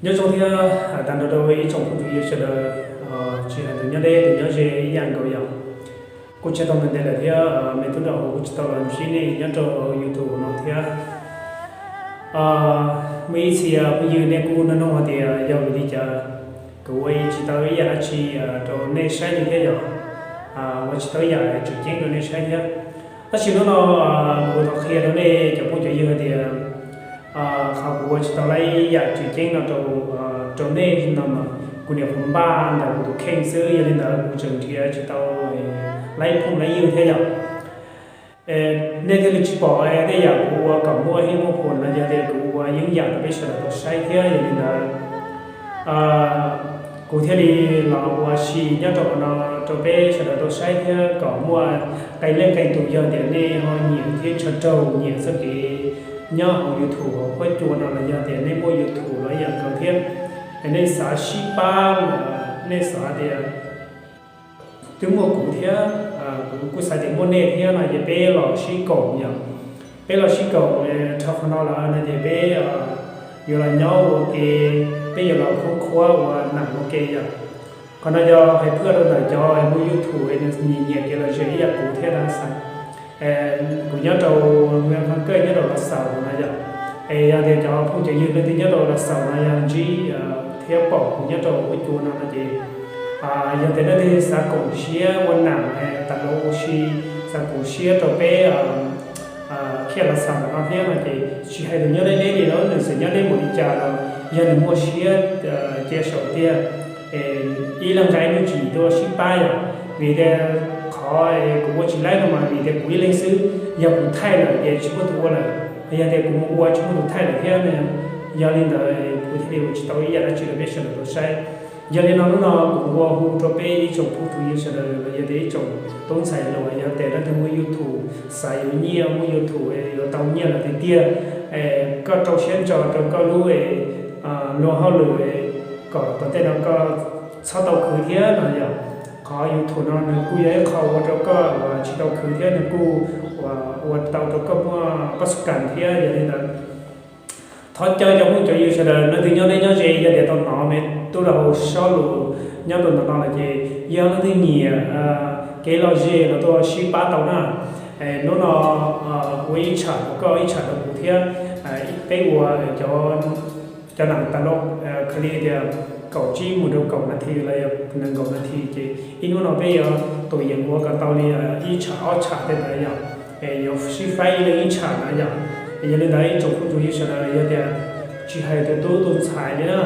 Nyob zoo thiab tag nrho rau ib tsoom phooj ywg sawv daws, tsis hais tus nyob deb tus nyob ze ib yam nkaus yom. Kuj tsis tau ntev lawm thiab me tub dau kuj tsis tau los ntsib nej nyob rau YouTube no thiab. Muaj ib txhia phooj ywg nej kuj nug nug hais tias yog vim li cas kuv ua tsis tau ib yam dab tsi rau nej saib li thiab yom, ua tsis tau ib yam tseem ceeb rau nej saib thiab. Tab sis hnub no kuv thov qhia rau nej cov phooj cov ywg hais tias qhov kuv ua tsis tau ib yam tseem ceeb no rau nej no mas kuv nyuam qhuav npaj ntawm kuv tus kheej xwb, yog li ntawd kuv tseem nrhiav tsis tau ib phooj ib ywg thiab yom. Nej thiaj li tsis pom tej yam kuv ua kom muaj hej muaj phoom no yog tias kuv ua yeeb yam rau peb sawv daws tau saib thiab, yog li ntawd kuv thiaj li los ua si nyob rau qhov no rau peb sawv daws tau saib thiab kom muaj qee leej qee tus yog tias nej ho nyiam thiab ntshaw raug nyiam txoj kev nyob hauv YouTube hauv huab cua no los yog tias nej muaj YouTube los ib yam nkaus thiab, es nej xav sib pab, nej xav tias twb muaj kuv thiab, kuv kuj xav tias muaj nej thiab no ces peb los sib koom yom. Peb los sib koom rau qhov no lawm no ces peb yuav los nyob ua ke, peb yuav los khoob khuab ua nam ua ke yom. Qhov no yog hais phwj rau ntawm cov muaj YouTube nws nyiam nyiam kev lom zem ib yam kuv thiab na xav. Kuv nyob rau Mem Khab Kawj nyob rau Los Xaus no yom. Es yog tias cov phooj cov ywg leej twg nyob rau Los Xaus no yog ntsib thiab pom kuv nyob rau huab cua no no ces yog tias leej twg xav koom siab ua nam tas los ua si, xav koom siab rau peb khiaj Los Xaus no thiab no ces tsis hais tus nyob deb deb li los nws txawm nyob deb npaum li cas los yog nws muaj siab cia saum tiag, ib leeg nqa ib lub tswv yim tuaj sib pab yom. Vim tias qhov kuv ua tsis laib no mas vim tias kuv ib leeg xwb, yog kuv thaij lawm ces tsis muaj tus ua lawm, yog tias kuv mus ua tsis muaj tus thaij lawm thiab. Yog li ntawd kuv thiaj li ua tsis tau ib yam dab tsi rau peb sawv daws tau saib. Yog li no hnub no kuv ua hu rau peb ib tsoom phooj ywg sawv daws los yog tias ib tsoom tub ntxhais hluas, yog tias leej twg muaj YouTube xav yuav nyiaj, muaj YouTube yuav tau nyiaj lawm tiag tiag, koj rau siab ntso rau koj lub luag hauj lwm kom tom ntej no koj txhob tau khwv thiab no yom. Qhov YouTube no nws kuj yog ib qho ua rau koj uas tsis tau khwv thiab nws kuj ua tau rau koj muaj pab xub kas thiab. Yog li ntawd thov caw cov phooj cov ywg sawv daws leej twg nyob deb nyob ze yog tias tau hnov me tub dau Saub Lus nyob rau ntawm no lawm ces yog leej twg nyiam kev lom zem los tuaj sib pab tau na. Hnub no ua ib tsham rau koj ib tsham rau kuv thiab, peb ua cov nam tas los khwv li tias kaum tsib mus rau kaum nas this los yog nees nkaum nas this ces ib hnub no peb yuav tus yeem ua kom tau li ib tsham ob tsham tej ntawd yom. Es yuav sib faib ib leeg ib tsham na yom. Yog li ntawd ib tsoom phooj ywg sawv daws yog tias tsis hais tus tub tus ntxhais li na,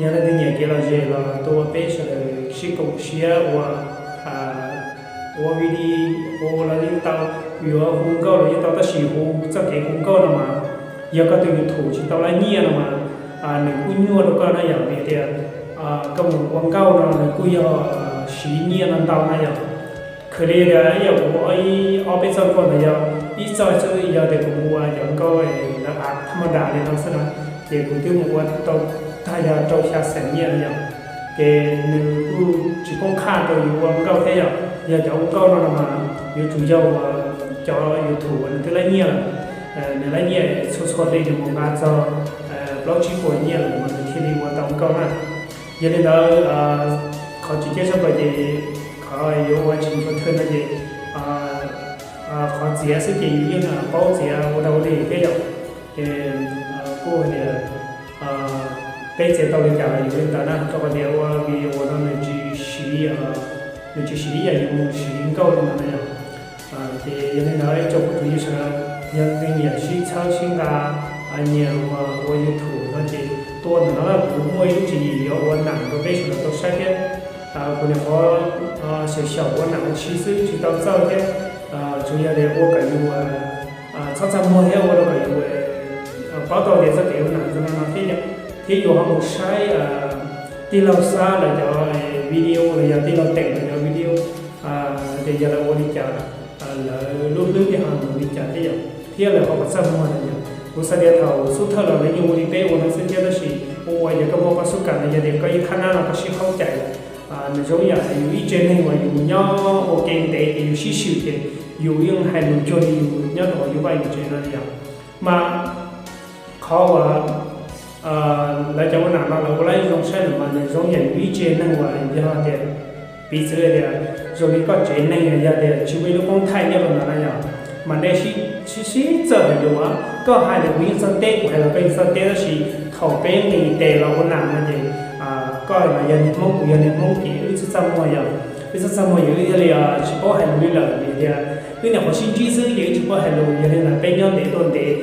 yog leej twg nyiam kev lom zem los tuaj ua peb sawv daws sib koom siab ua ua video los yeej tau, yuav hu nkauj los yeej tau tab sis hu txoj kev hu nkauj no mas yog koj tus YouTube tsis tau lab nyiaj no mas nws kuj nyuaj rau koj na yom, vim tias koj mus ua nkauj no nws kuj yog siv nyiaj no ntau na yom. Khwv li tias ib yam kuv ua ib ob peb txoj nkauj ntawd yog ib txoj xwb, yog tias kuv mus ua cov nkauj lawv av thaj ma das li no xwb na, ces kuv twb mus ua tau tag yog rau xya xees nyiaj no yom. Ces nws kuj tsis poob qhaj rau yus ua nkauj thiab yom. Yog cov ua nkauj no no mas yuav tsum yog uas cov YouTube uas nws twb lab nyiaj lawm, nws lab nyiaj txhua txhua li nws mus nqa txog plaub tsib puas nyiaj lawm mas nws thiaj li ua tau nkauj na. Yog li ntawd qhov tseem ceeb tshaj plaws ces qhov yuav ua tsis ntshua thwj no ces qhov txiav xwb ces yus yeej paub txiav ua dau ua dig thiab yom. Ces kuj hais tias peb txiav tau li cas los yus li ntawd na, rau qhov tias ua video no nws tsis siv, nws tsis siv ib yam yus mus siv nkauj li no na yom. Ces yog li ntawd ib tsoom phooj ywg sawv daws yog leej twg nyiam sib txhawb sib nqa, nyiam ua YouTube no ces tuaj ntawm no kuv muaj ib lub tswv yim yuav ua nam rau peb sawv daws tau saib thiab. Kuv nyuam qhuav xyaum xyaum ua nam ua si xwb tsis tau txawj thiab, tsuas yog tias ua kom yus txhob txaj muag thiab ua rau kom yus paub tau tias txoj kev ua nam zoo no no thiab yom. Thiab yus ho mus saib tij laug Xab lawv cov video los yog tij laug Teem lawv cov video, tias yog lawv ua li cas, lawv lub hlwb thiaj ho mus li cas thiab yom, thiab lawv ho puas txaj muag no yom. Kuv xav tias thaum xub thawj los lawv yeej ua li peb ua no xwb thiab, tab sis ua ua ces koj muaj pab xub kam no yog tias koj ib qhab nab no koj sib haub cais, nws zoo yam yus ib tse neeg uas yus nyob ua ke ntev ces yus sib swm ces yus yeej hais lus cuag li yus nyob rau hauv yus vaj yus tsev no li yom. Mas qhov uas lawv cov ua nam no lawv ua lawv zoo saib lawm mas nws zoo yam yus ib tsev neeg uas yog tias piv txwv tias zoo li koj tsev neeg yog tias tsis muaj ib lub poob thaij nyob rau ntawd na yom, mas nej sib sib txawj hais lus. Koj hais tias kuv yeej txawj teb, kuv hais los koj yeej txawj teb, tab sis thaum peb nqis tes los ua nam no ces koj los yog niag Hmoob, kuv yog niag Hmoob ces wb txhob txaj muag yom, wb txhob txaj muag ces wb thiaj li tsis paub hais lus li lawm vim tias wb nyuam qhuav sib ntsib xwb ces wb tsis paub hais lus. Yog li ntawd peb nyob ntev tuaj ntev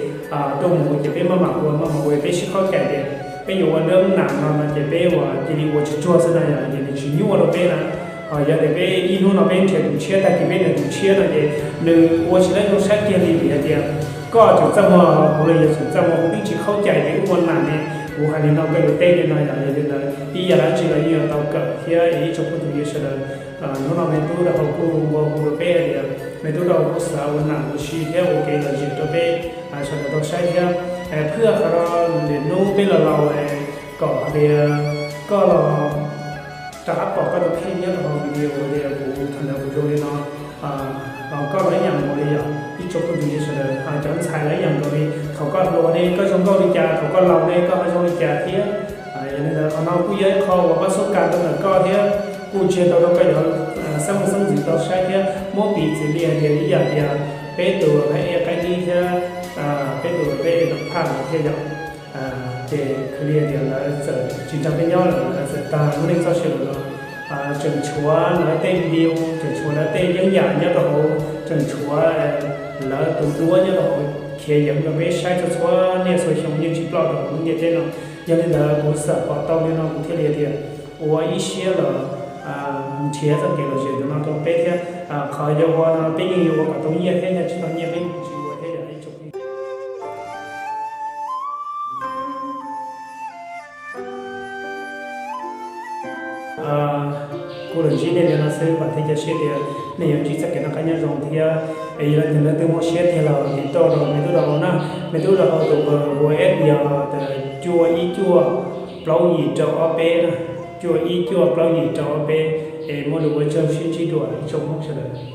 tuaj mus ces peb maj mam ua maj mam ua peb sib qhaub cai tias peb yuav ua lub nam no no ces peb ua cia li ua tsuag tsuag xwb no yom, ces nws tsis nyuaj rau peb na. Ho yog tias peb ib hnub no peb nrhiav tus tshiab tag kis peb nrhiav tus tshiab no ces nws ua tsis tau zoo saib kiag li vim hais tias koj tseem txaj muag, kuv los yog tseem txaj muag, kuv twb tsis qhaub cai ces wb ua nam ne, kuv hais li no koj yuav teb li no yom. Yog li ntawd ib yam dab tsi los yeej yuav tau kawm thiab ib tsoom phooj ywg sawv daws. Hnub no me tub rau hauv kuj npua hu rau peb hais tias me tub rau hauv kuj xav ua nam ua si thiab ua kev lom zem rau peb sawv daws tau saib thiab. Phwj qhov no, lwm hnub peb los laus kom hais tias koj los rov qab pom koj tus kheej nyob rau hauv video tias kuv thaum ntawd kuv zoo li no. Koj los ib yam nkaus li yom, ib tsoom phooj ywg sawv daws, cov ntxhais los ib yam nkaus li, thaum koj hluas ne koj zoo nkauj li cas, thaum koj laus ne koj ho zoo li cas thiab. Yog li ntawd qhov no kuj yog ib qho uas pab xub kas rau ntawm koj thiab kuj ntsia tau rau koj cov xeeb leej xeeb ntxwv tau saib thiab muab piv txwv li hais tias ib yam tias peb tus phab ej qaib dib thiab peb tus phab ej nom phaj ntawd thiab yom. Ces khwv li tias lawv txawm tsis nrog peb nyob lawm, lawv txawm tag lub neej txoj sia lawm los tseem tshuav lawv tej video, tseem tshuav lawv tej yeeb yam nyob rau hauv, tseem tshuav lawv tus duab nyob rau hauv khiav yeev rau peb saib txhua txhua niaj txhua xyoo yeej tsis ploj rau hauv lub ntiaj teb no. Yog li ntawd kuv xam pom tau li no kuv thiaj li tias ua ib siab los nrhiav txoj kev lom zem ntawm no rau peb thiab. Qhov yuav ua no peb yeej yuav ua kom tau nyiaj thiab, yog tsis tau nyiaj peb tsis ua thiab yom ib tsoom phooj ywg. Kuv los ntsib nej li no xwb vam thiab cia siab tias nej yuav ntsib txoj kev noj qab nyob zoo thiab. Es yog tias leej twg muaj siab tiag los tiv tauj rau me tub rau hauv na, me tub rau hauv tus WhatsApp yog tias cuaj ib cuaj plaub yim rau ob peb na, cuaj ib cuaj plaub yim rau ob peb. Es muaj lus ua tsaug, sib ntsib dua ib tsoom Hmoob sawv daws.